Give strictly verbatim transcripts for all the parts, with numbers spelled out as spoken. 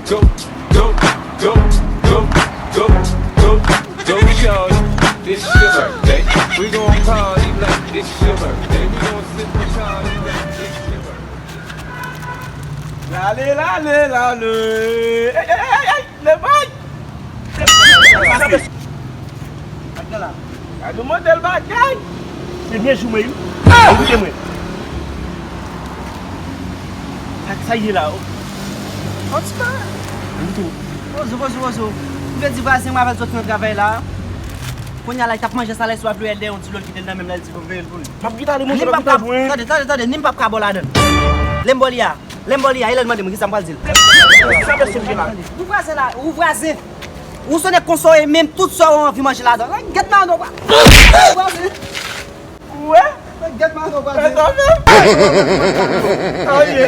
Go, go, go, go, go, go, go, shawty. It's your birthday. We gon' party like it's your birthday. We gon' sip Bacardi like it's your birthday. Lale, lale, lale. Ey, ey, ey, ey, ey, le boy. Gade modèl bagay. Premye jou mwen wi. Koute mwen. Sa, sa ye la? Oh. An ti pa. Bonjou, bonjou, bonjou. Ou vle di vwazen mwen avè l sot nan travay la? Kounye a la, li t ap manje salè sou ap lè yon ti lòt ki te nan men l la, li di pou m veye l pou li. M ap kite ale monte lòt kite pou mwen. Tande, tande, tande, ni m p ap ka ba w ladan l. Lè m ba w li a, lè m ba w li a, e lè l mande mwen, kisa m pral di l? Sa pèsonn ki la. Ou vwazen la, ou vwazen. Ou sonnen konsa w ye menm tout sa w anvi manje ladan l. Gèt madanm ou vwazen. Ou wè? Gèt madanm ou vwazen. Sa fè. Sa ye.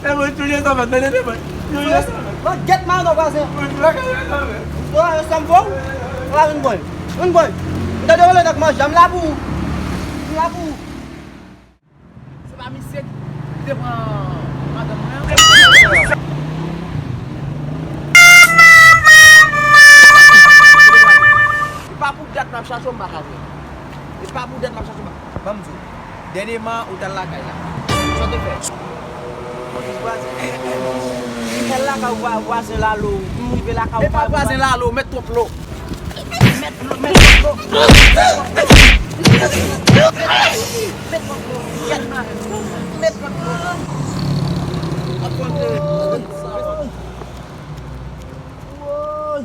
E mwen touye sa fè. Tande, tande, mwen. Touye sa fè. Gèt madanm ou vwazen. Mwen lakay sa fè. Ou wè sa m fè w? Ou la vin bon. Vin bon. M tande w lè nèg manje. M la pou ou. M la pou ou. Se pa misye ki te pran madanm mwen an? E pa pou dat m ap chache w, m pa ka jwenn. E pa pou dat m ap chache w, m pa, ban m di w. Dènyèman, ou t al lakay la. Sa w te fè? Ou te vwazen. Ou t al lakay vwa-, vwazen Lalo. Ou rive lakay ou. E pa vwazen Lalo, mèt twòp lo. Mèt lo, mèt lo. Mèt lo. Mèt lo. Mèt lo. Ap konte. Woy.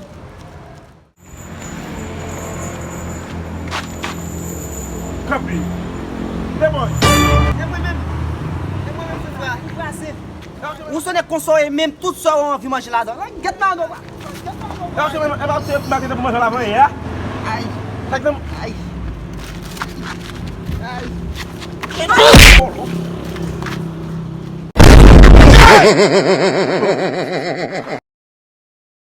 Kanpe. Demon. E mwen menm. E mwen menm, se sa. Ou sonnen konsa w ye menm tout sa w anvi manje ladan l. Gèt madanm ou. Gèt madanm ou. Ay. Ay. Ay.